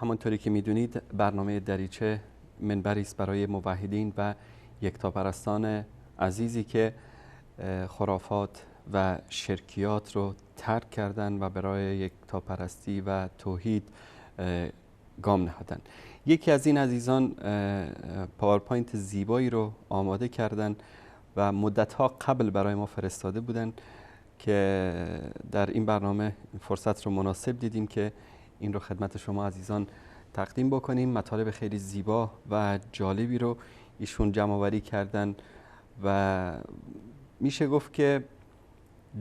همانطوری که میدونید برنامه دریچه منبری است برای موحدین و یکتاپرستان عزیزی که خرافات و شرکیات رو ترک کردن و برای یکتاپرستی و توحید گام نهادن. یکی از این عزیزان پاورپوینت زیبایی رو آماده کردن و مدت‌ها قبل برای ما فرستاده بودن که در این برنامه فرصت رو مناسب دیدیم که این رو خدمت شما عزیزان تقدیم بکنیم. مطالب خیلی زیبا و جالبی رو ایشون جمع‌آوری کردن و میشه گفت که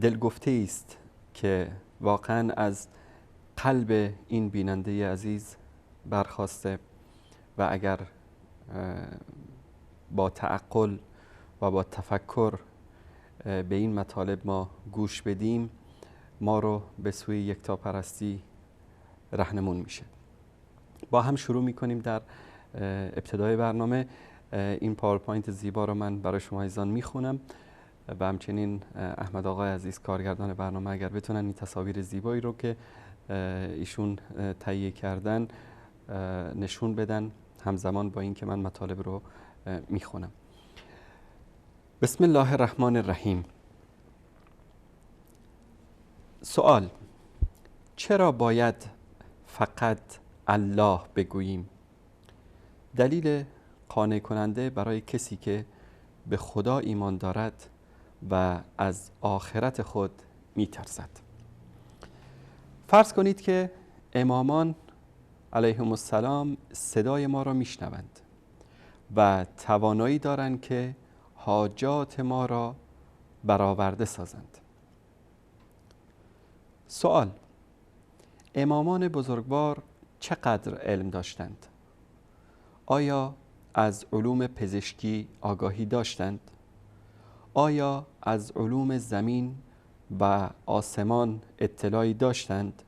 دلگفته است که واقعا از قلب این بیننده عزیز برخواسته و اگر با تعقل و با تفکر به این مطالب ما گوش بدیم، ما رو به سوی یکتاپرستی رهنمون میشه. با هم شروع میکنیم. در ابتدای برنامه این پاورپوینت زیبا رو من برای شما عزیزان میخونم و همچنین احمد آقای عزیز کارگردان برنامه اگر بتونن این تصاویر زیبایی رو که ایشون تهیه کردن نشون بدن، همزمان با اینکه من مطالب رو میخونم. بسم الله الرحمن الرحیم. سوال: چرا باید فقط الله بگوییم؟ دلیل قانع کننده برای کسی که به خدا ایمان دارد و از آخرت خود میترسد. فرض کنید که امامان علیهم السلام صدای ما را میشنوند و توانایی دارند که حاجات ما را برآورده سازند. سوال: امامان بزرگوار چقدر علم داشتند؟ آیا از علوم پزشکی آگاهی داشتند؟ آیا از علوم زمین و آسمان اطلاعی داشتند؟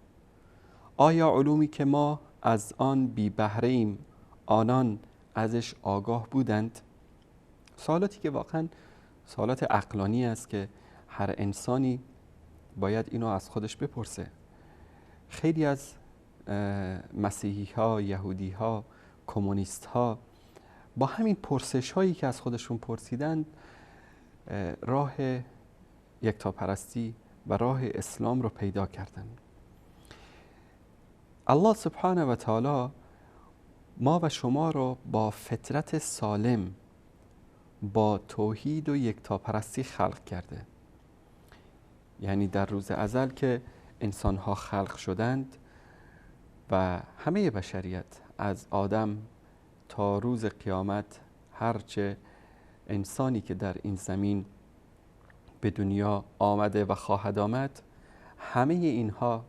آیا علومی که ما از آن بی بهره ایم آنان ازش آگاه بودند؟ سوالاتی که واقعا سوالات عقلانی است که هر انسانی باید اینو از خودش بپرسه. خیلی از مسیحی ها، یهودی ها، کمونیست ها با همین پرسش هایی که از خودشون پرسیدند راه یکتاپرستی و راه اسلام رو پیدا کردند. الله سبحانه و تعالی ما و شما رو با فطرت سالم، با توحید و یکتاپرستی خلق کرده. یعنی در روز ازل که انسانها خلق شدند و همه بشریت از آدم تا روز قیامت، هرچه انسانی که در این زمین به دنیا آمده و خواهد آمد، همه اینها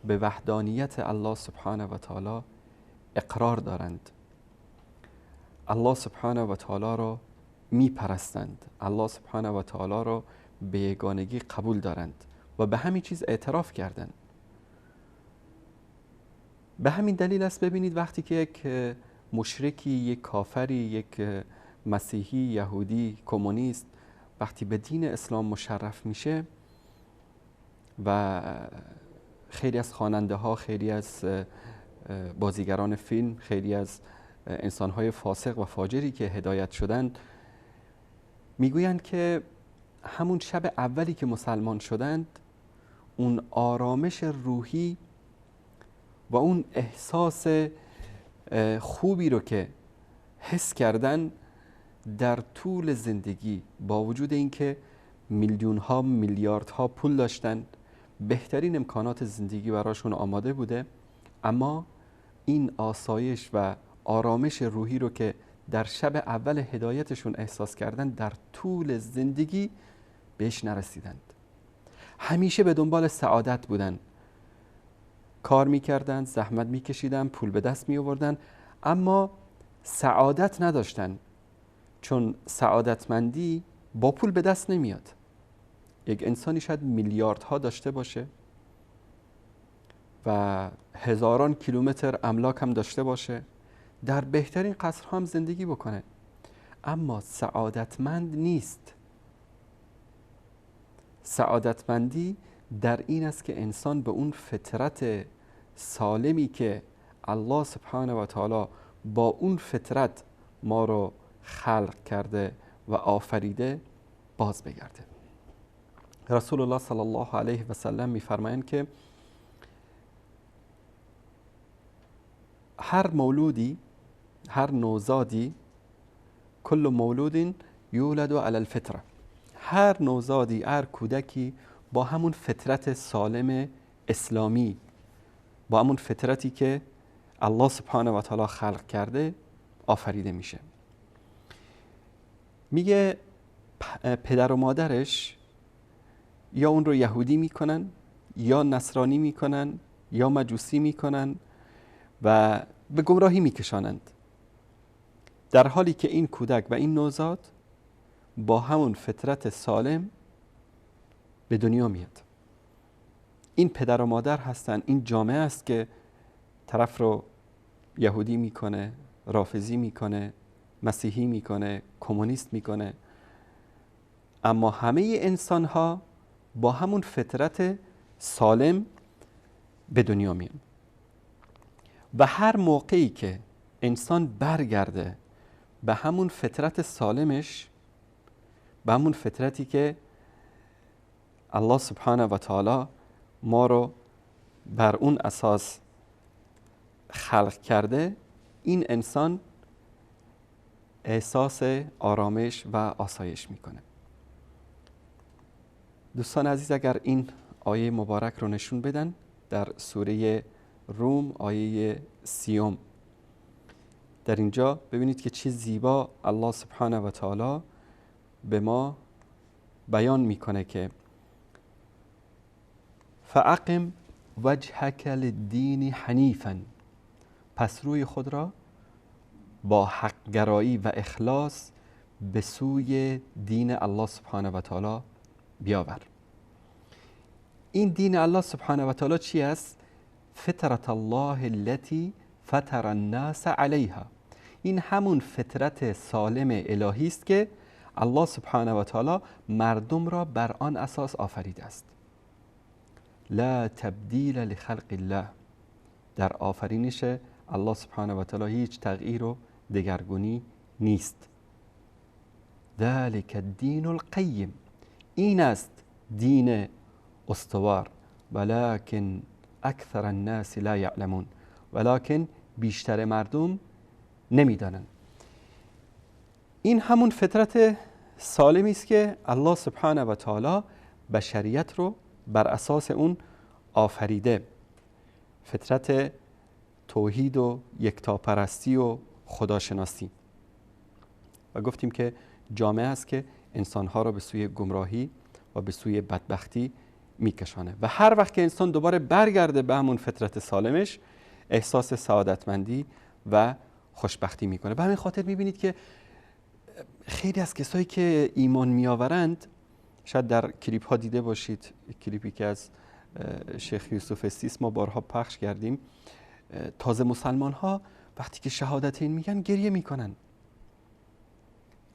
به وحدانیت الله سبحانه و تعالی اقرار دارند. الله سبحانه و تعالی را میپرستند، الله سبحانه و تعالی را به یگانگی قبول دارند و به همین چیز اعتراف کردند. به همین دلیل است ببینید وقتی که یک مشرکی، یک کافری، یک مسیحی، یهودی، کمونیست وقتی به دین اسلام مشرف میشه و خیلی از خواننده ها، خیلی از بازیگران فیلم، خیلی از انسانهای فاسق و فاجری که هدایت شدند میگویند که همون شب اولی که مسلمان شدند اون آرامش روحی و اون احساس خوبی رو که حس کردن در طول زندگی، با وجود اینکه میلیون ها میلیاردها پول داشتن، بهترین امکانات زندگی براشون آماده بوده، اما این آسایش و آرامش روحی رو که در شب اول هدایتشون احساس کردن در طول زندگی بهش نرسیدند. همیشه به دنبال سعادت بودن، کار میکردن، زحمت میکشیدن، پول به دست میآوردن، اما سعادت نداشتن، چون سعادتمندی با پول به دست نمیاد. یک انسانی شاید میلیاردها داشته باشه و هزاران کیلومتر املاک هم داشته باشه، در بهترین قصرها هم زندگی بکنه، اما سعادتمند نیست. سعادتمندی در این است که انسان به اون فطرت سالمی که الله سبحانه و تعالی با اون فطرت ما رو خلق کرده و آفریده باز بگرده. رسول الله صلی الله علیه و سلم میفرمایند که هر مولودی، هر نوزادی، کل مولود یولد علی الفطره، هر نوزادی، هر کودکی با همون فطرت سالم اسلامی، با همون فطرتی که الله سبحانه و تعالی خلق کرده آفریده میشه. میگه پدر و مادرش یا اون رو یهودی میکنن، یا نصرانی میکنن، یا مجوسی میکنن و به گمراهی میکشانند، در حالی که این کودک و این نوزاد با همون فطرت سالم به دنیا میاد. این پدر و مادر هستن، این جامعه است که طرف رو یهودی میکنه، رافضی میکنه، مسیحی میکنه، کمونیست میکنه، اما همه انسان ها با همون فطرت سالم به دنیا میان. و هر موقعی که انسان برگرده به همون فطرت سالمش، به همون فطرتی که الله سبحانه و تعالی ما رو بر اون اساس خلق کرده، این انسان احساس آرامش و آسایش میکنه. دوستان عزیز، اگر این آیه مبارک رو نشون بدن در سوره روم آیه 30، در اینجا ببینید که چه زیبا الله سبحانه و تعالی به ما بیان میکنه که فاقم وجهک للدین حنیفا، پس روی خود را با حقگرایی و اخلاص به سوی دین الله سبحانه و تعالی بیاور. این دین الله سبحانه و تعالی چی است؟ فطرت الله التي فطر الناس علیها. این همون فطرت سالم الهی است که الله سبحانه و تعالی مردم را بر آن اساس آفریده است. لا تبدیل لخلق الله، در آفرینش الله سبحانه و تعالی هیچ تغییر و دگرگونی نیست. ذلك الدین القیم، این است دین استوار. ولكن اکثر الناس لا یعلمون، ولکن بیشتر مردم نمیدانند. این همون فطرت سالمی است که الله سبحانه و تعالی بشریت رو بر اساس اون آفریده، فطرت توحید و یکتاپرستی و خداشناسی. و گفتیم که جامعه است که انسانها را به سوی گمراهی و به سوی بدبختی میکشانه و هر وقت که انسان دوباره برگرده به همون فطرت سالمش، احساس سعادتمندی و خوشبختی میکنه. به همین خاطر میبینید که خیلی از کسایی که ایمان میآورند، شاید در کلیپ ها دیده باشید، کلیپی که از شیخ یوسف استیس ما بارها پخش کردیم، تازه مسلمان ها وقتی که شهادتین میگن گریه میکنن،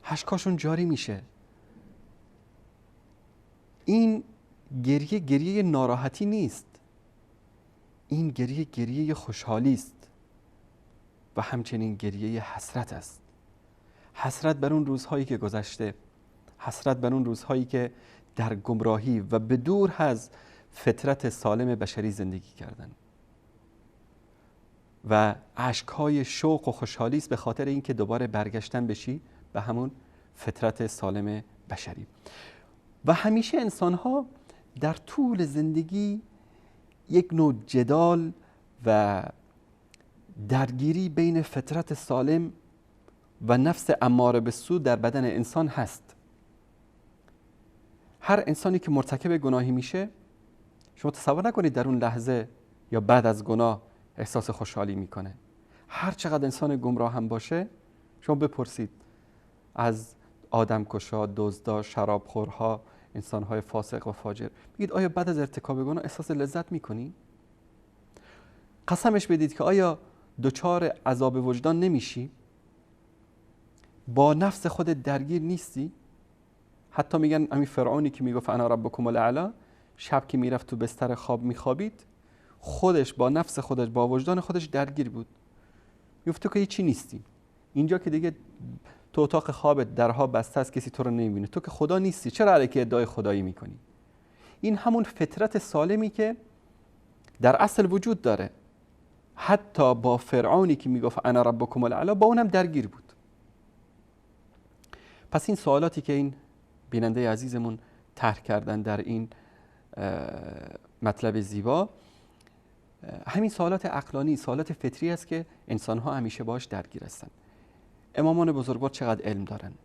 اشکاشون جاری میشه. این گریه گریه ناراحتی نیست، این گریه گریه خوشحالی است و همچنین گریه حسرت است. حسرت بر اون روزهایی که گذشته، حسرت بر اون روزهایی که در گمراهی و به دور از فطرت سالم بشری زندگی کردن، و اشک‌های شوق و خوشحالی است به خاطر اینکه دوباره برگشتن بشی به همون فطرت سالم بشری. و همیشه انسان‌ها در طول زندگی یک نوع جدال و درگیری بین فطرت سالم و نفس اماره به سو در بدن انسان هست. هر انسانی که مرتکب گناهی میشه، شما تصور نکنید در اون لحظه یا بعد از گناه احساس خوشحالی میکنه. هر چقدر انسان گمراه هم باشه، شما بپرسید از آدمکشا، دزدا، شرابخورها، انسانهای فاسق و فاجر، بگید آیا بعد از ارتکاب گناه احساس لذت میکنی؟ قسمش بدید که آیا دچار عذاب وجدان نمیشی؟ با نفس خودت درگیر نیستی؟ حتی میگن همین فرعونی که میگفت انا ربکم الاعلی، شب که میرفت تو بستر خواب میخوابید، خودش با نفس خودش، با وجدان خودش درگیر بود. میگفت تو که هیچی نیستی، اینجا که دیگه تو اتاق خوابت درها بسته است، کسی تو رو نمیبینه، تو که خدا نیستی، چرا علیکی ادعای خدایی میکنی؟ این همون فطرت سالمی که در اصل وجود داره. حتی با فرعونی که میگفت انا ربکم الاعلی، با اونم درگیر بود. پس این سوالاتی که این بیننده عزیزمون طرح کردن در این مطلب زیبا، همین سوالات عقلانی، سوالات فطری است که انسان‌ها همیشه باش درگیر هستند. امامان بزرگوار چقدر علم دارند؟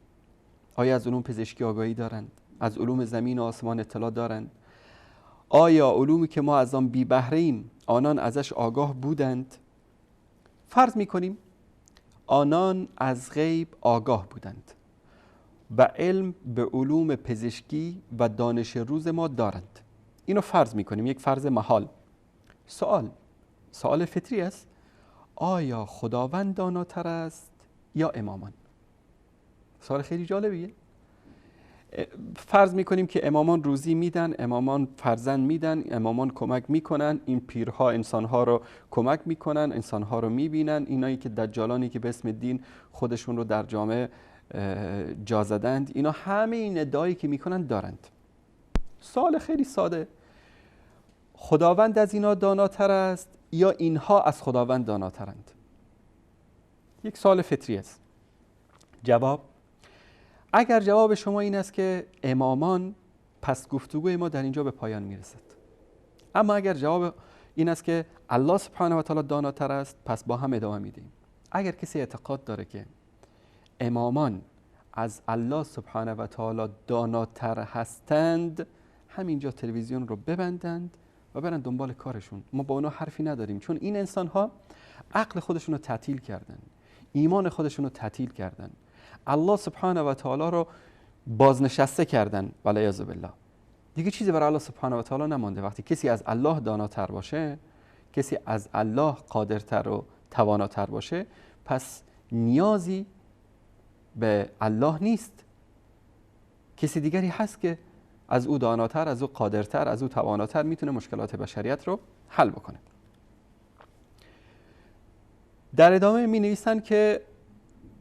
آیا از علوم پزشکی آگاهی دارند؟ از علوم زمین و آسمان اطلاع دارند؟ آیا علومی که ما از آن بی بهره ایم آنان ازش آگاه بودند؟ فرض می‌کنیم آنان از غیب آگاه بودند و علم به علوم پزشکی و دانش روز ما دارند. اینو فرض می‌کنیم، یک فرض محال. سوال فطری است، آیا خداوند داناتر است یا امامان؟ سوال خیلی جالبیه. فرض میکنیم که امامان روزی میدن، امامان فرزند میدن، امامان کمک میکنن، این پیرها انسانها رو کمک میکنن، انسانها رو میبینن، اینایی که دجالانی که به اسم دین خودشون رو در جامعه جا زدند، اینا همه این ادعایی که میکنن دارند. سوال خیلی ساده، خداوند از اینا داناتر است یا اینها از خداوند داناترند؟ یک سوال فطری است. جواب، اگر جواب شما این است که امامان، پس گفتگوی ما در اینجا به پایان میرسد. اما اگر جواب این است که الله سبحانه و تعالی داناتر است، پس با هم ادامه میدیم. اگر کسی اعتقاد داره که امامان از الله سبحانه و تعالی داناتر هستند، همینجا تلویزیون رو ببندند و برن دنبال کارشون. ما با اونا حرفی نداریم، چون این انسان‌ها عقل خودشون رو تعطیل کردن، ایمان خودشون رو تعطیل کردن، الله سبحانه و تعالی رو بازنشسته کردن، والعیاذ بالله. دیگه چیزی برای الله سبحانه و تعالی نمانده. وقتی کسی از الله داناتر باشه، کسی از الله قادرتر و تواناتر باشه، پس نیازی به الله نیست. کسی دیگری هست که از او داناتر، از او قادرتر، از او تواناتر میتونه مشکلات بشریت رو حل بکنه. در ادامه می نویسن که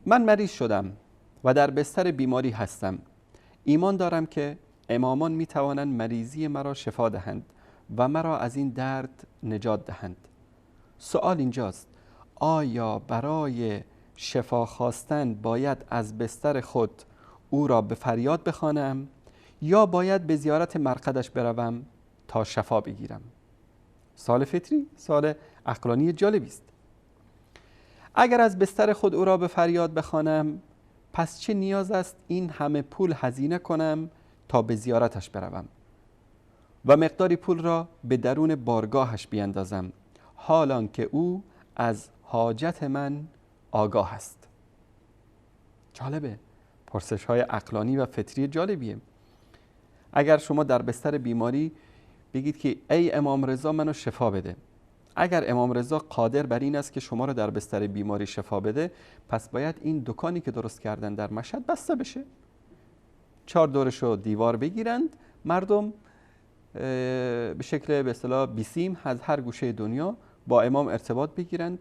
من مریض شدم و در بستر بیماری هستم. ایمان دارم که امامان می توانند مریضی مرا شفا دهند و مرا از این درد نجات دهند. سوال اینجاست، آیا برای شفا خواستن باید از بستر خود او را به فریاد بخوانم یا باید به زیارت مرقدش بروم تا شفا بگیرم؟ سوال فطری، سوال عقلانی جالبی است. اگر از بستر خود او را به فریاد بخوانم، پس چه نیاز است این همه پول هزینه کنم تا به زیارتش بروم و مقداری پول را به درون بارگاهش بیندازم، حالان که او از حاجت من آگاه است؟ جالبه، پرسش های عقلانی و فطری جالبیه. اگر شما در بستر بیماری بگید که ای امام رضا منو شفا بده، اگر امام رضا قادر بر این است که شما رو در بستر بیماری شفا بده، پس باید این دکانی که درست کردن در مشهد بسته بشه، 4 دورش رو دیوار بگیرند، مردم به شکل به اصطلاح بیسیم از هر گوشه دنیا با امام ارتباط بگیرند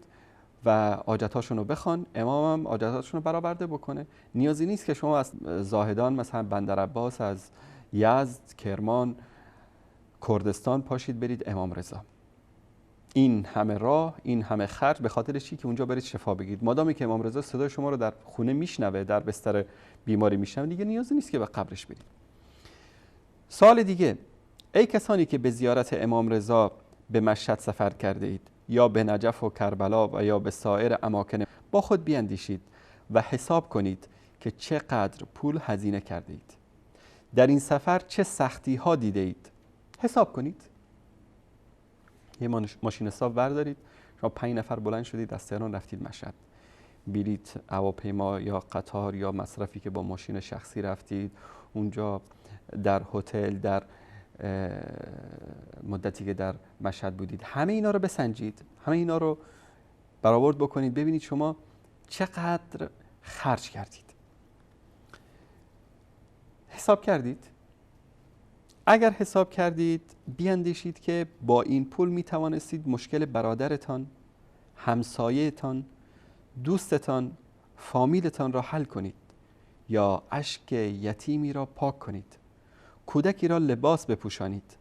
و حاجتاشون رو بخوان، امام هم حاجتاشون رو برآورده بکنه. نیازی نیست که شما از زاهدان، مثلا بندرعباس، از یزد، کرمان، کردستان پاشید برید امام رضا. این همه راه، این همه خرج به خاطر چی؟ که اونجا برید شفا بگیرید. مادامی که امام رضا صدای شما رو در خونه میشنوه، در بستر بیماری میشنوه، دیگه نیازی نیست که به قبرش برید. سوال دیگه، ای کسانی که به زیارت امام رضا به مشهد سفر کرده اید یا به نجف و کربلا و یا به سایر اماکن، با خود بیندیشید و حساب کنید که چقدر پول هزینه کرده اید. در این سفر چه سختی ها دیده اید؟ حساب کنید. یه ماشین حساب بردارید، شما 5 نفر بلند شدید از تهران رفتید مشهد، بلیت هواپیما یا قطار یا مصرفی که با ماشین شخصی رفتید، اونجا در هتل، در مدتی که در مشهد بودید، همه اینا رو بسنجید، همه اینا رو برآورد بکنید، ببینید شما چقدر خرج کردید. حساب کردید؟ اگر حساب کردید بیاندیشید که با این پول می توانستید مشکل برادرتان، همسایه‌تان، دوستتان، فامیلتان را حل کنید یا اشک یتیمی را پاک کنید، کودکی را لباس بپوشانید.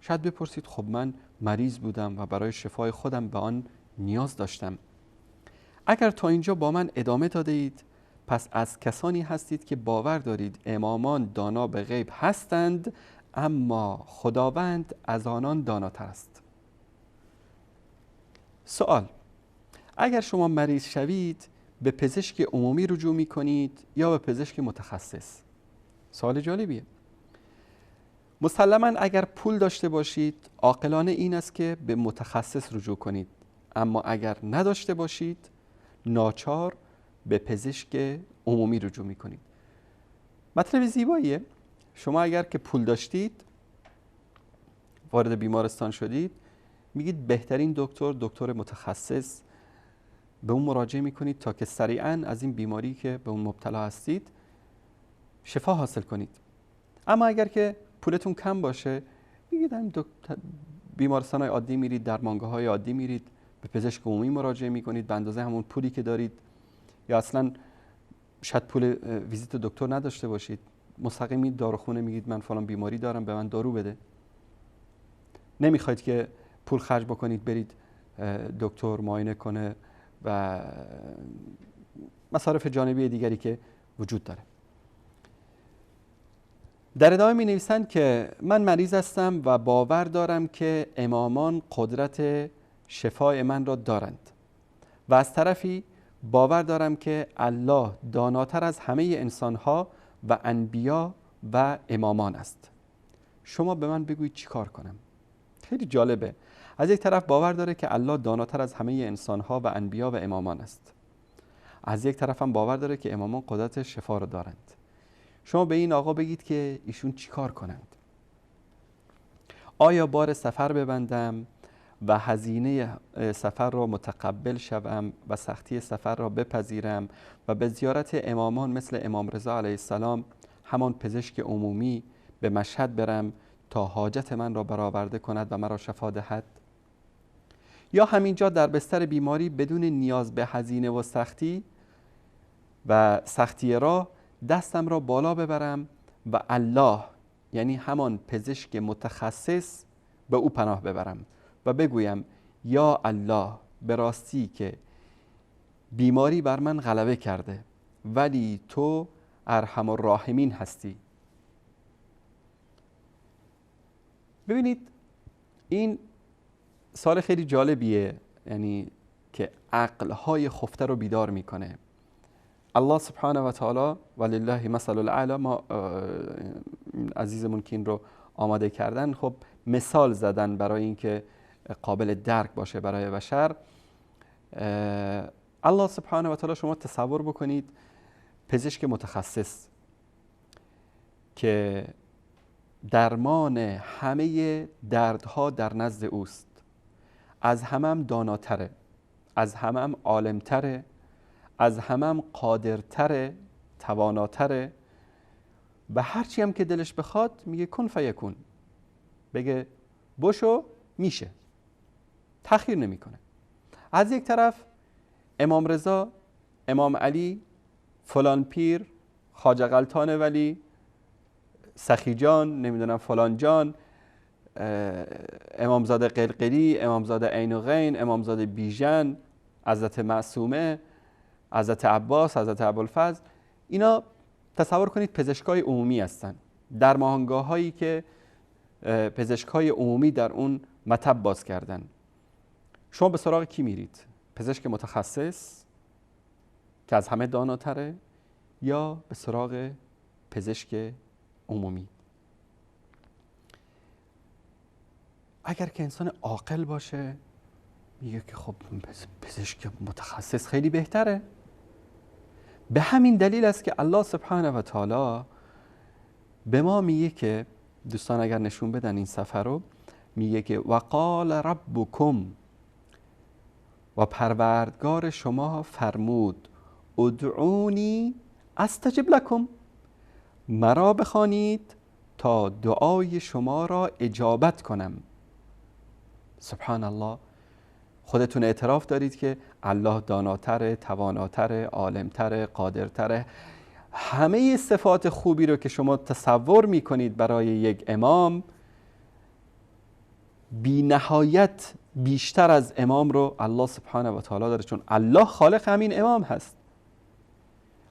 شاید بپرسید خب من مریض بودم و برای شفای خودم به آن نیاز داشتم. اگر تا اینجا با من ادامه داده اید، پس از کسانی هستید که باور دارید امامان دانا به غیب هستند، اما خداوند از آنان داناتر است. سوال: اگر شما مریض شوید به پزشک عمومی رجوع می کنید یا به پزشک متخصص؟ سوال جالبیه. مسلماً اگر پول داشته باشید عاقلانه این است که به متخصص رجوع کنید، اما اگر نداشته باشید ناچار به پزشک عمومی رجوع می کنید. مطلب زیباییه. شما اگر که پول داشتید وارد بیمارستان شدید، میگید بهترین دکتر، دکتر متخصص، به اون مراجعه میکنید تا که سریعا از این بیماری که به اون مبتلا هستید شفا حاصل کنید. اما اگر که پولتون کم باشه، میگید همین بیمارستان های عادی میرید، درمانگاه های عادی میرید، به پزشک عمومی مراجعه میکنید به اندازه همون پولی که دارید، یا اصلا شاید پول ویزیت دکتر نداشته باشید، مستقیم میرید داروخونه میگید من فلان بیماری دارم، به من دارو بده. نمیخواید که پول خرج بکنید برید دکتر معاینه کنه و مصارف جانبی دیگری که وجود داره. در ادامه می نویسند که من مریض هستم و باور دارم که امامان قدرت شفای من را دارند و از طرفی باور دارم که الله داناتر از همه انسانها و انبیا و امامان است. شما به من بگویید چی کار کنم؟ خیلی جالبه. از یک طرف باور داره که الله داناتر از همه انسانها و انبیا و امامان است، از یک طرف هم باور داره که امامان قدرت شفا را دارند. شما به این آقا بگید که ایشون چیکار کنند؟ آیا بار سفر ببندم و هزینه سفر را متقبل شوم و سختی سفر را بپذیرم و به زیارت امامان مثل امام رضا علیه السلام، همان پزشک عمومی، به مشهد برم تا حاجت من را برآورده کند و مرا شفا دهد؟ یا همینجا در بستر بیماری بدون نیاز به هزینه و سختی راه دستم را بالا ببرم و الله، یعنی همان پزشک متخصص، به او پناه ببرم و بگویم یا الله، به راستی که بیماری بر من غلبه کرده، ولی تو ارحم الراحمین هستی. ببینید این سال خیلی جالبیه، یعنی که عقلهای خفته رو بیدار میکنه. الله سبحانه و تعالی ولله مثل الاعلی، ما عزیزمون که این رو آماده کردن، خب مثال زدن برای اینکه قابل درک باشه برای بشر. الله سبحانه و تعالی، شما تصور بکنید پزشک متخصص که درمان همه دردها در نزد اوست، از همم داناتره، از همم عالمتره، از همم قادرتره، تواناتره، و هرچی هم که دلش بخواد میگه کن فیکون، بگه بشو میشه، تأخیر نمیکنه. از یک طرف امام رضا، امام علی، فلان پیر، خواجه غلطان ولی، سخی جان، نمیدونم فلان جان، امامزاده قلقلی، امامزاده عین و غین، امامزاده بیژن، حضرت معصومه، حضرت عباس، حضرت ابوالفضل، اینا تصور کنید پزشکای عمومی هستن، درمانگاه هایی که پزشکای عمومی در اون مطب باز کردن. شما به سراغ کی میرید؟ پزشک متخصص که از همه داناتره، یا به سراغ پزشک عمومی؟ اگر که انسان عاقل باشه میگه که خب پزشک متخصص خیلی بهتره. به همین دلیل است که الله سبحانه و تعالی به ما میگه که دوستان اگر نشون بدن این صفحه رو، میگه که وقال ربکم، و پروردگار شما فرمود ادعونی استجب لکم، مرا بخوانید تا دعای شما را اجابت کنم. سبحان الله. خودتون اعتراف دارید که الله داناتر، تواناتر، عالمتر، قادرتر. همه صفات خوبی رو که شما تصور میکنید برای یک امام، بی نهایت بیشتر از امام رو الله سبحانه و تعالی داره، چون الله خالق همین امام هست.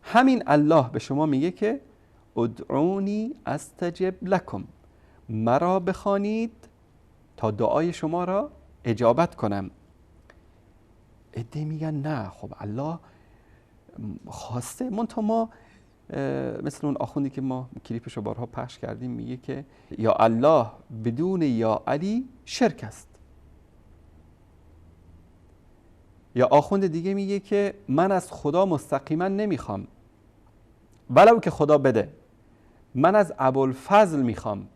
همین الله به شما میگه که ادعونی استجب لکم، مرا بخوانید تا دعای شما را اجابت کنم. عده میگن نه، خب الله خواسته، منتها ما مثل اون آخوندی که ما کلیپش رو بارها پخش کردیم میگه که یا الله بدون یا علی شرک است. یا آخوند دیگه میگه که من از خدا مستقیما نمیخوام، ولو که خدا بده، من از ابوالفضل میخوام.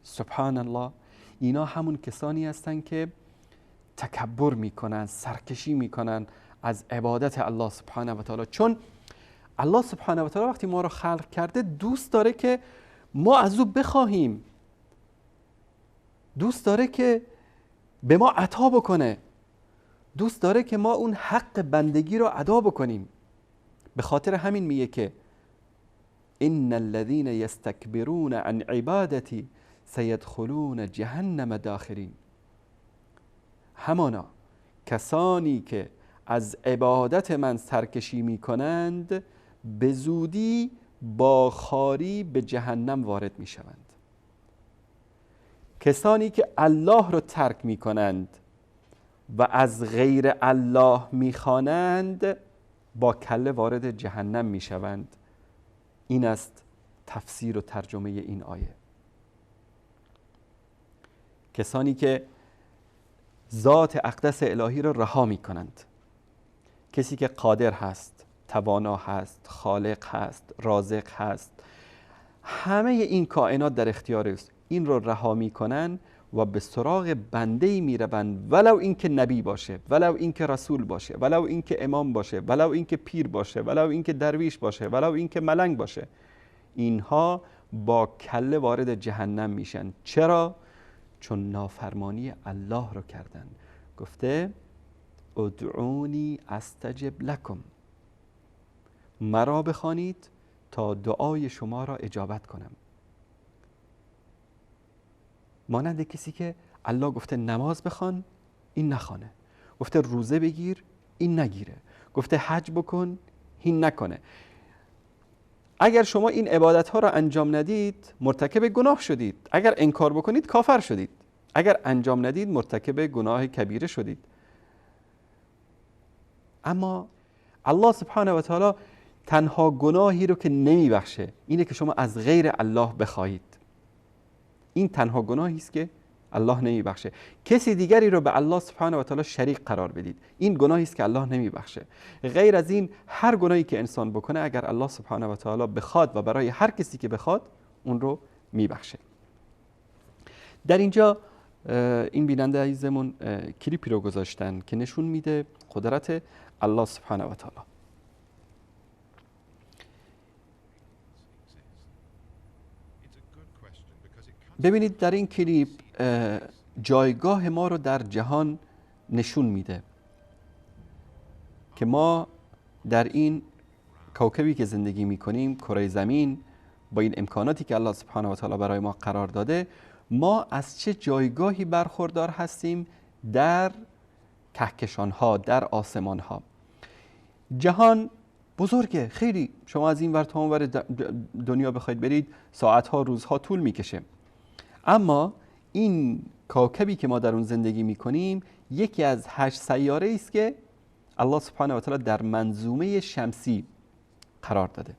سبحان الله. اینا همون کسانی هستن که تکبر میکنن، سرکشی میکنن از عبادت الله سبحانه و تعالی. چون الله سبحانه و تعالی وقتی ما رو خلق کرده دوست داره که ما از او بخواهیم، دوست داره که به ما عطا بکنه، دوست داره که ما اون حق بندگی رو ادا بکنیم. به خاطر همین میگه که ان الذين يستكبرون عن عبادتي سيدخلون جهنم داخرین. همانا کسانی که از عبادت من سرکشی میکنند به زودی با خواری به جهنم وارد میشوند. کسانی که الله رو ترک میکنند و از غیر الله میخوانند با کله وارد جهنم میشوند. این است تفسیر و ترجمه این آیه. کسانی که ذات اقدس الهی را رها میکنند، کسی که قادر هست، توانا هست، خالق هست، رازق هست، همه این کائنات در اختیار است، این رو رها میکنن و به سراغ بنده‌ای میروند، ولو اینکه نبی باشه، ولو اینکه رسول باشه، ولو اینکه امام باشه، ولو اینکه پیر باشه، ولو اینکه درویش باشه، ولو اینکه ملنگ باشه، اینها با کله وارد جهنم میشن. چرا؟ چون نافرمانی الله رو کردن. گفته ادعونی استجب لکم، مرا بخوانید تا دعای شما را اجابت کنم. مانند کسی که الله گفته نماز بخوان، این نخوانه، گفته روزه بگیر، این نگیره، گفته حج بکن، این نکنه. اگر شما این عبادت ها را انجام ندید مرتکب گناه شدید، اگر انکار بکنید کافر شدید، اگر انجام ندید مرتکب گناه کبیره شدید. اما الله سبحانه و تعالی تنها گناهی رو که نمیبخشه اینه که شما از غیر الله بخواهید. این تنها گناهی است که الله نمیبخشه. کسی دیگری رو به الله سبحانه و تعالی شریک قرار بدید، این گناهی است که الله نمیبخشه. غیر از این هر گناهی که انسان بکنه اگر الله سبحانه و تعالی بخواد و برای هر کسی که بخواد اون رو میبخشه. در اینجا این بیننده عزیزمون کلیپی رو گذاشتن که نشون میده قدرت الله سبحانه و تعالی. ببینید در این کلیپ جایگاه ما رو در جهان نشون میده که ما در این کوکبی که زندگی میکنیم، کره زمین، با این امکاناتی که الله سبحانه و تعالی برای ما قرار داده، ما از چه جایگاهی برخوردار هستیم در کهکشان‌ها، در آسمان‌ها. جهان بزرگه خیلی، شما از این ور تا اون ور دنیا بخواید برید ساعت‌ها روزها طول میکشه. اما این کوکبی که ما در اون زندگی میکنیم یکی از 8 سیاره است که الله سبحانه و تعالی در منظومه شمسی قرار داده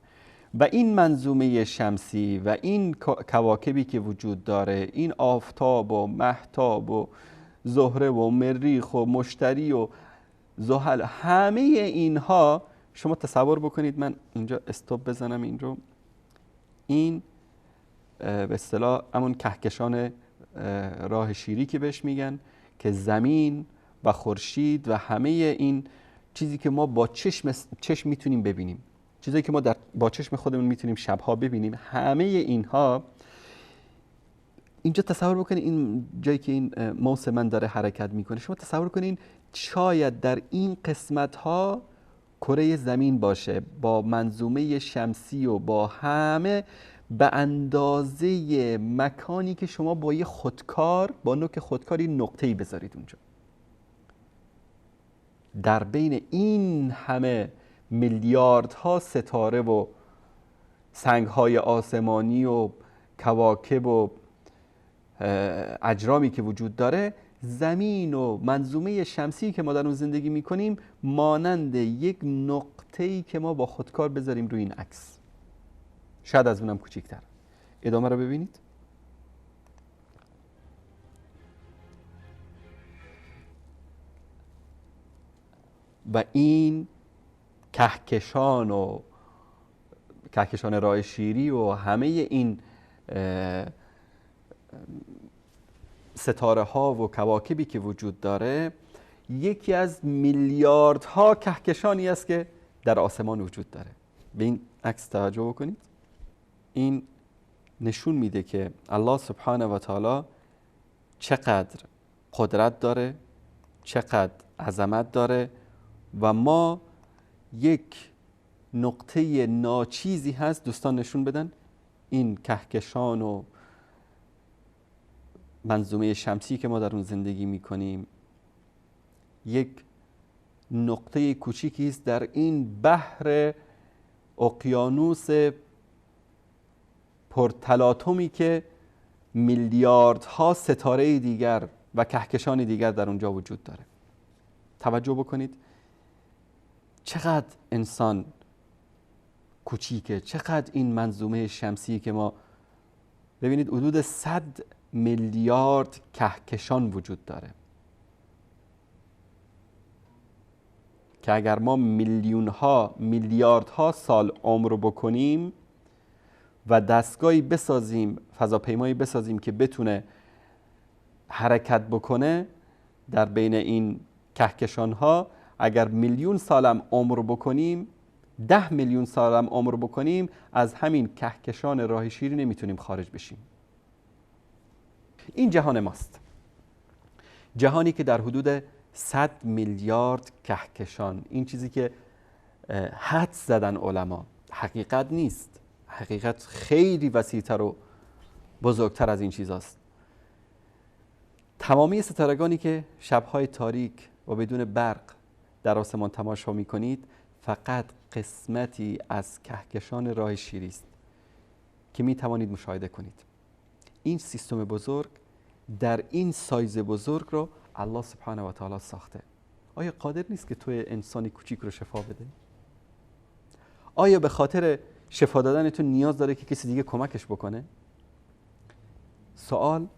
و این منظومه شمسی و این کواکبی که وجود داره، این آفتاب و مهتاب و زهره و مریخ و مشتری و زحل، همه اینها شما تصور بکنید، من اینجا استوب بزنم این رو، این به اصطلاح همون کهکشان راه شیری که بهش میگن، که زمین و خورشید و همه این چیزی که ما با چشم میتونیم ببینیم، چیزی که ما با چشم خودمون میتونیم شبها ببینیم، همه اینها اینجا تصور بکنید. این جایی که این موس من داره حرکت میکنه، شما تصور کنین شاید در این قسمت ها کره زمین باشه با منظومه شمسی و با همه، به اندازه مکانی که شما با یه خودکار، با نوک خودکاری نقطه‌ای بذارید اونجا. در بین این همه میلیاردها ستاره و سنگ‌های آسمانی و کواکب و اجرامی که وجود داره، زمین و منظومه شمسی که ما در اون زندگی میکنیم مانند یک نقطه‌ای که ما با خودکار بذاریم روی این عکس، شاید از اونم کوچیک‌تر. ادامه رو ببینید. و این کهکشان و کهکشان راه شیری و همه این ستاره ها و کواکبی که وجود داره، یکی از میلیاردها کهکشانی است که در آسمان وجود داره. به این عکس توجه بکنید. این نشون میده که الله سبحانه و تعالی چقدر قدرت داره، چقدر عظمت داره و ما یک نقطه ناچیزی هست. دوستان نشون بدن این کهکشان و منظومه شمسی که ما در اون زندگی میکنیم یک نقطه کوچیکی است در این بحر اقیانوس پرتلاطمی که میلیاردها ستاره دیگر و کهکشان دیگر در اونجا وجود داره. توجه بکنید چقدر انسان کوچیکه، چقدر این منظومه شمسی که ما ببینید حدود 100 میلیارد کهکشان وجود داره که اگر ما میلیونها میلیاردها سال عمر بکنیم و دستگاهی بسازیم، فضاپیمایی بسازیم که بتونه حرکت بکنه در بین این کهکشانها، اگر میلیون سالم عمر بکنیم، 10 میلیون سالم عمر بکنیم، از همین کهکشان راه شیری نمیتونیم خارج بشیم. این جهان ماست، جهانی که در حدود 100 میلیارد کهکشان، این چیزی که حدس زدن علما، حقیقت نیست. حقیقت خیلی وسیع‌تر و بزرگتر از این چیزاست. تمامی ستارگانی که شب‌های تاریک و بدون برق در آسمان تماشا می‌کنید فقط قسمتی از کهکشان راه شیری است که می‌توانید مشاهده کنید. این سیستم بزرگ در این سایز بزرگ رو الله سبحانه و تعالی ساخته. آیا قادر نیست که توی انسانی کوچیک رو شفا بده؟ آیا به خاطر شفا دادن تو نیاز داره که کسی دیگه کمکش بکنه؟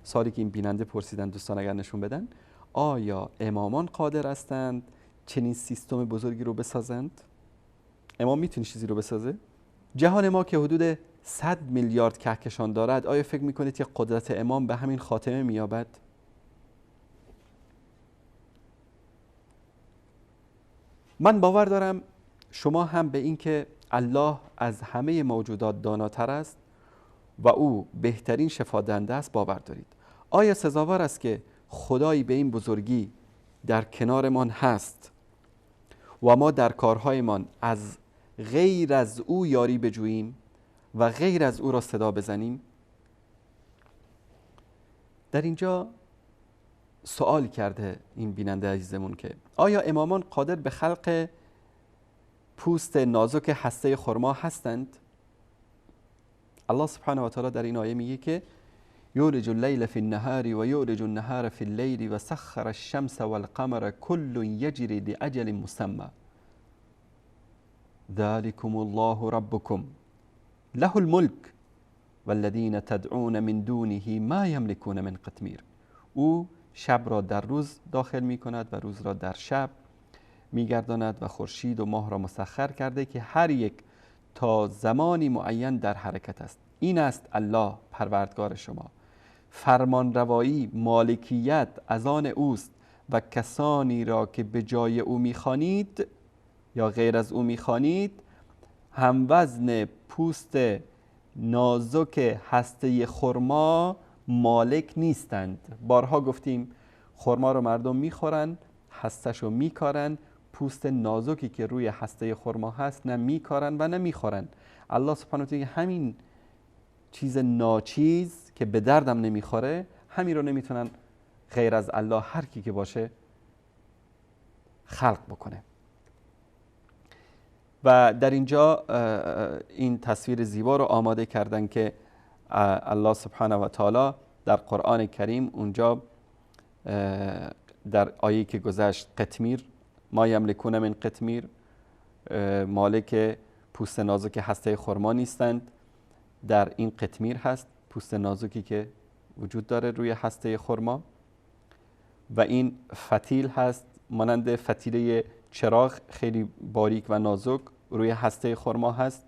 سوالی که این بیننده پرسیدن دوستان اگر نشون بدن، آیا امامان قادر هستند چنین سیستم بزرگی رو بسازند؟ امام میتونه چیزی رو بسازه؟ جهان ما که حدود 100 میلیارد کهکشان دارد، آیا فکر میکنید که قدرت امام به همین خاتمه مییابد؟ من باور دارم شما هم به این که الله از همه موجودات داناتر است و او بهترین شفادهنده است باور دارید. آیا سزاوار است که خدایی به این بزرگی در کنارمان هست و ما در کارهایمان از غیر از او یاری بجوییم و غیر از او را صدا بزنیم؟ در اینجا سوال کرده این بیننده عزیزمون که آیا امامان قادر به خلق پوست نازک هسته خرما هستند؟ الله سبحانه و تعالی در این آیه میگه که یولج اللیل فی النهار و یولج النهار فی اللیل و سخر الشمس والقمر کل یجری لأجل مسمى ذلكم الله ربكم له الملك والذین تدعون من دونه ما یملکون من قطمیر. او شب را در روز داخل می کند و روز را در شب می گرداند و خورشید و ماه را مسخر کرده که هر یک تا زمانی معین در حرکت است. این است الله پروردگار شما. فرمانروایی، مالکیت از آن اوست و کسانی را که به جای او میخوانید یا غیر از او میخوانید هموزن پوست نازک هسته خرما مالک نیستند. بارها گفتیم خرما رو مردم میخورن، هستش رو میکارن، پوست نازکی که روی هسته خرما هست نه میکارن و نه میخورن. الله سبحانه و تعالی همین چیز ناچیز که به دردم نمیخوره، همین رو نمیتونن غیر از الله هر کی که باشه خلق بکنه. و در اینجا این تصویر زیبا رو آماده کردن که الله سبحانه و تعالی در قرآن کریم اونجا در آیه که گذشت قطمیر، ما یملکون من قطمیر، مالک پوست نازک هسته خرما نیستند. در این قطمیر هست، پوست نازکی که وجود داره روی هسته خرما، و این فتیل هست، مانند فتیله چراغ خیلی باریک و نازک روی هسته خرما هست.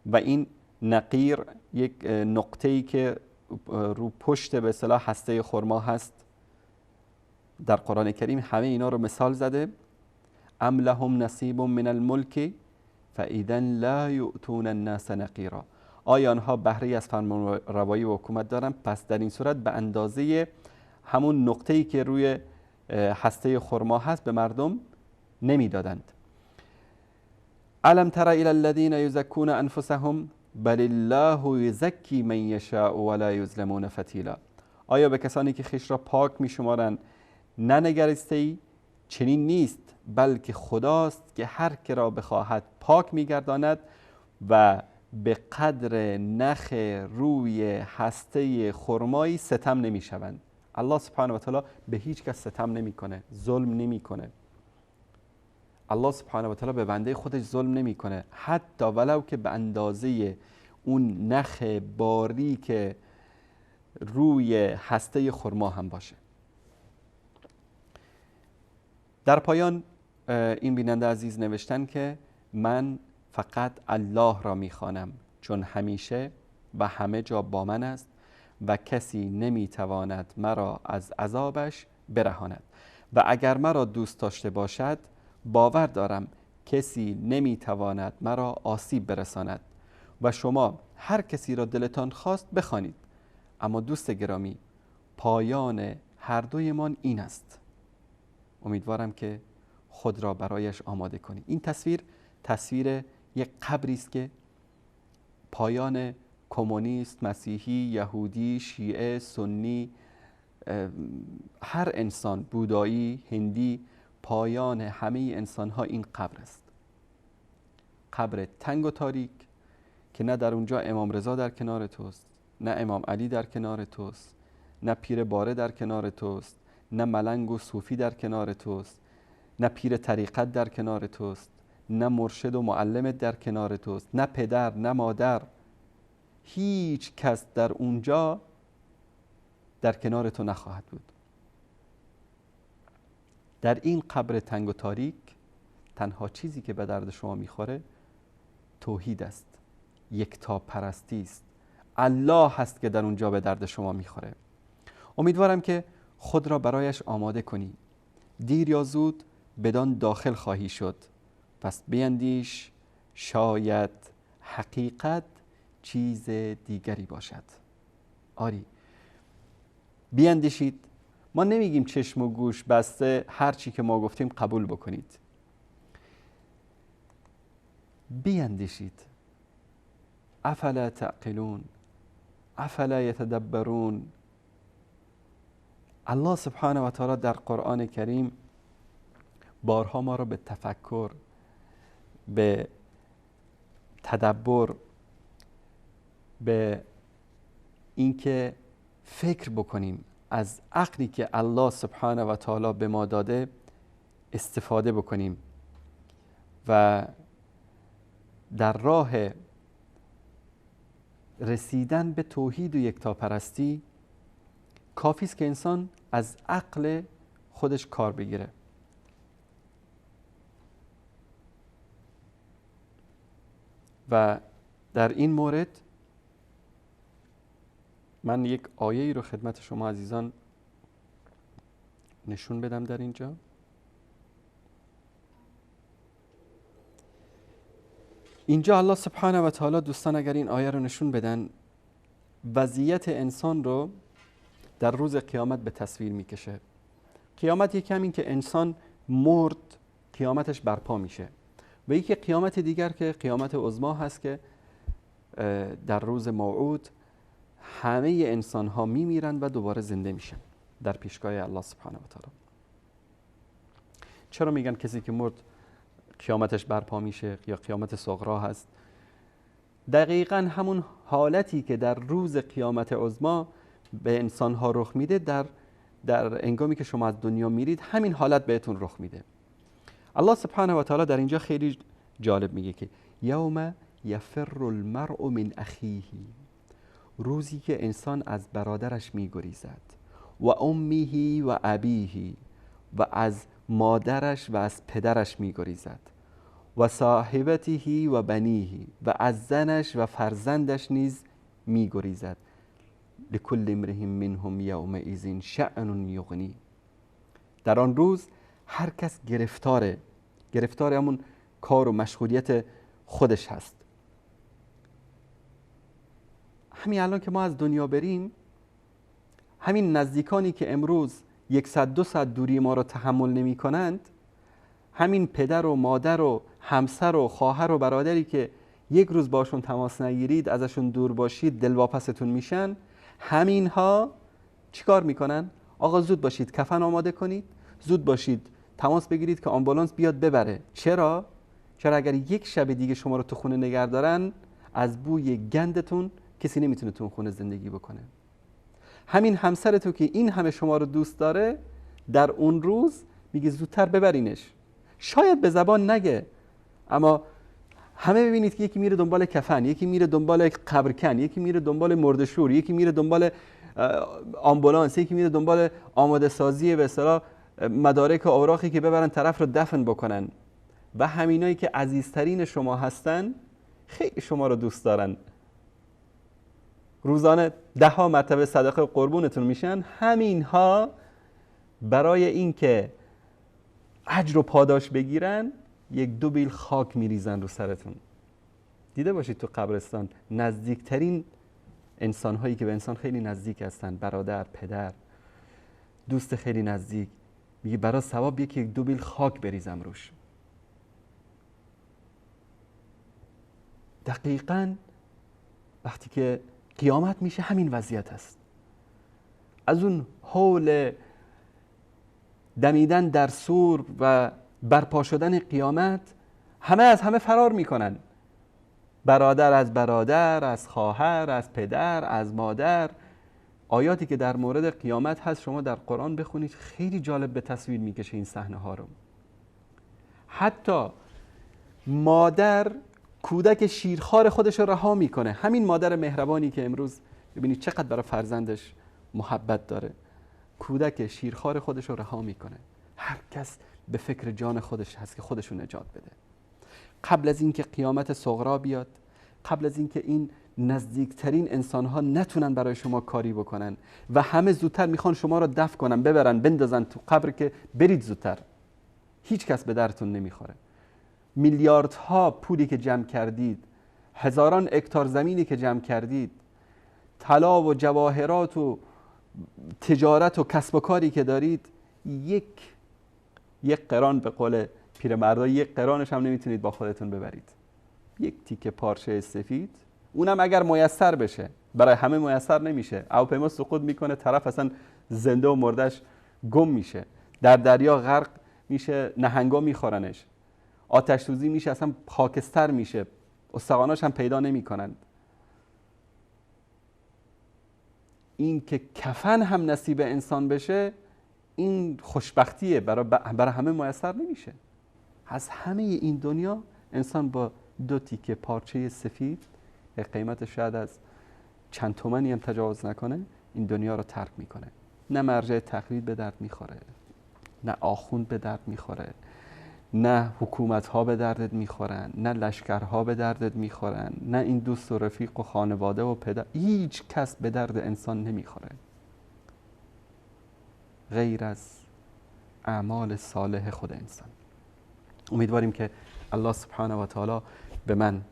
و این نقیر، یک نقطه‌ای که رو پشت به اصطلاح هسته خرما هست. در قرآن کریم همه اینا رو مثال زده. ام لهم نصیب من الملک فاذا لا یؤتون الناس نقیرا. آیا آنها بهره از فرمانروایی و حکومت دارن؟ پس در این صورت به اندازه همون نقطه‌ای که روی هسته خرما هست به مردم نمیدادند. الم تر الی الذین یزکون انفسهم بل الله یزکی من یشاء ولا یظلمون فتیلا. آیا به کسانی که خویش را پاک میشمارند ننگریسته ای؟ چنین نیست، بلکه خداست که هر که را بخواهد پاک میگرداند و به قدر نخ روی هسته خرمایی ستم نمیشوند. الله سبحانه و تعالی به هیچ کس ستم نمیکنه، ظلم نمیکنه. الله سبحانه و تعالی به بنده خودش ظلم نمیکنه، حتی ولو که به اندازه اون نخ باریک روی هسته خرما هم باشه. در پایان این بیننده عزیز نوشتن که من فقط الله را میخوانم چون همیشه و همه جا با من است و کسی نمیتواند مرا از عذابش برهاند و اگر مرا دوست داشته باشد باور دارم کسی نمیتواند مرا آسیب برساند و شما هر کسی را دلتان خواست بخوانید. اما دوست گرامی، پایان هر دویمان این است. امیدوارم که خود را برایش آماده کنی. این تصویر تصویر یک قبری است که پایان کمونیست، مسیحی، یهودی، شیعه، سنی، هر انسان، بودایی، هندی، پایان همه انسان‌ها این قبر است. قبر تنگ و تاریک که نه در اونجا امام رضا در کنار توست، نه امام علی در کنار توست، نه پیر باره در کنار توست، نه ملنگ و صوفی در کنار توست، نه پیر طریقت در کنار توست، نه مرشد و معلمت در کنار توست، نه پدر، نه مادر. هیچ کس در اونجا در کنار تو نخواهد بود. در این قبر تنگ و تاریک تنها چیزی که به درد شما میخوره توحید است، یکتا پرستی است، الله هست که در اونجا به درد شما میخوره. امیدوارم که خود را برایش آماده کنی. دیر یا زود بدان داخل خواهی شد. پس بیندیش، شاید حقیقت چیز دیگری باشد. آری، بیندیشید. ما نمیگیم چشم و گوش بسته هر چی که ما گفتیم قبول بکنید. بیندیشید. افلا تعقلون، افلا یتدبرون. الله سبحانه و تعالی در قرآن کریم بارها ما را به تفکر، به تدبر، به اینکه فکر بکنیم، از عقلی که الله سبحانه و تعالی به ما داده استفاده بکنیم و در راه رسیدن به توحید و یکتاپرستی کافی است که انسان از عقل خودش کار بگیره. و در این مورد من یک آیه ای رو خدمت شما عزیزان نشون بدم در اینجا. اینجا الله سبحانه و تعالی، دوستان اگر این آیه رو نشون بدن، وضعیت انسان رو در روز قیامت به تصویر میکشه. قیامت یکم این که انسان مرد قیامتش برپا میشه، و یکی قیامت دیگر که قیامت عظما هست که در روز موعود همه انسان ها میمیرند و دوباره زنده میشن در پیشگاه الله سبحانه و تعالی. چرا میگن کسی که مرد قیامتش برپا میشه یا قیامت صغرا هست؟ دقیقا همون حالتی که در روز قیامت عظما به انسان ها رخ میده، در هنگامی که شما از دنیا میرید همین حالت بهتون رخ میده. الله سبحانه و تعالی در اینجا خیلی جالب میگه که یوم یفر المرء من اخیه، روزی که انسان از برادرش میگریزد، و امه و ابیه، و از مادرش و از پدرش میگریزد، و صاحبته و بنیه، و از زنش و فرزندش نیز میگریزد. لکل امرئ منهم یومئذ شأن یغنی. در آن روز هر کس گرفتار همون کار و مشغولیت خودش هست. همین الان که ما از دنیا بریم، همین نزدیکانی که امروز 100-200 دوری ما رو تحمل نمی کنند، همین پدر و مادر و همسر و خواهر و برادری که یک روز باشون تماس نگیرید، ازشون دور باشید، دلواپستون میشن، همینها چیکار میکنن؟ آقا زود باشید کفن آماده کنید، زود باشید تماس بگیرید که آمبولانس بیاد ببره. چرا؟ چرا اگر یک شب دیگه شما رو تو خونه نگه دارن، از بوی گندتون کسی نمیتونه تو خونه زندگی بکنه. همین همسر تو که این همه شما رو دوست داره، در اون روز میگه زودتر ببرینش. شاید به زبان نگه، اما همه ببینید که یکی میره دنبال کفن، یکی میره دنبال قبرکن، یکی میره دنبال مردشور، یکی میره دنبال آمبولانس، یکی میره دنبال آماده سازی به اصطلاح مدارک و اوراقی که ببرن طرف رو دفن بکنن. و همینایی که عزیزترین شما هستن خیلی شما رو دوست دارن، روزانه 10 مرتبه صدقه قربونتون میشن، همینها برای اینکه اجر و پاداش بگیرن 1-2 بیل خاک میریزن رو سرتون. دیده باشید تو قبرستان نزدیکترین انسانهایی که به انسان خیلی نزدیک هستن، برادر، پدر، دوست خیلی نزدیک، میگه برای ثواب 1-2 بیل خاک بریزم روش. دقیقاً وقتی که قیامت میشه همین وضعیت هست. از اون حول دمیدن در سور و برپا شدن قیامت همه از همه فرار میکنن، برادر از برادر، از خواهر، از پدر، از مادر. آیاتی که در مورد قیامت هست شما در قرآن بخونید، خیلی جالب به تصویر میکشه این صحنه ها رو. حتی مادر کودک شیرخوار خودش رو رها میکنه. همین مادر مهربانی که امروز ببینید چقدر برای فرزندش محبت داره، کودک شیرخوار خودش رو رها میکنه. هر کس به فکر جان خودش هست که خودش رو نجات بده. قبل از اینکه قیامت صغرا بیاد، قبل از اینکه این نزدیکترین انسانها نتونن برای شما کاری بکنن و همه زودتر میخوان شما رو دفن کنن، ببرن بندازن تو قبر که برید زودتر، هیچ کس به درتون نمیخوره. میلیاردها پولی که جمع کردید، هزاران هکتار زمینی که جمع کردید، طلا و جواهرات و تجارت و کسب و کاری که دارید، یک قران، به قول پیرمردا یک قرانش هم نمیتونید با خودتون ببرید. یک تیکه پارچه سفید، اونم اگر میسر بشه، برای همه میسر نمیشه. هواپیما سقوط میکنه، طرف اصلا زنده و مردش گم میشه، در دریا غرق میشه، نهنگا میخورنش، آتش سوزی میشه، اصلا خاکستر میشه، استخواناش هم پیدا نمیکنند. این که کفن هم نصیب انسان بشه، این خوشبختیه، برای همه میسر نمیشه. از همه این دنیا انسان با 2 تیکه پارچه سفید، قیمت شاید از چند تومنی هم تجاوز نکنه، این دنیا رو ترک میکنه. نه مرجع تقلید به درد میخوره، نه آخوند به درد میخوره، نه حکومت ها به دردت میخورن، نه لشکرها به دردت میخورن، نه این دوست و رفیق و خانواده و پدر، هیچ کس به درد انسان نمیخوره غیر از اعمال صالح خود انسان. امیدواریم که الله سبحانه و تعالی به من،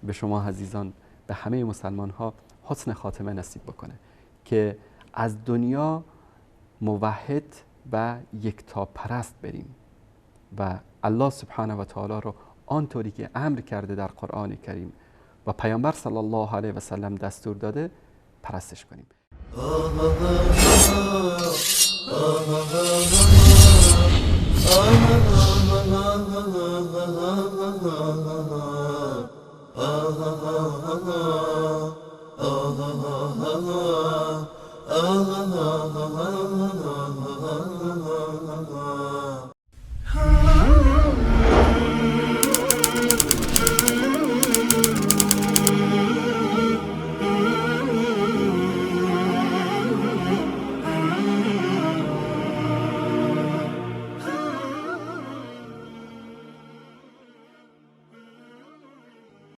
به شما عزیزان، به همه مسلمان ها حسن خاتمه نصیب بکنه که از دنیا موحد و یکتاپرست بریم و الله سبحانه و تعالی رو آنطوری که امر کرده در قرآن کریم و پیامبر صلی الله علیه و سلم دستور داده پرستش کنیم.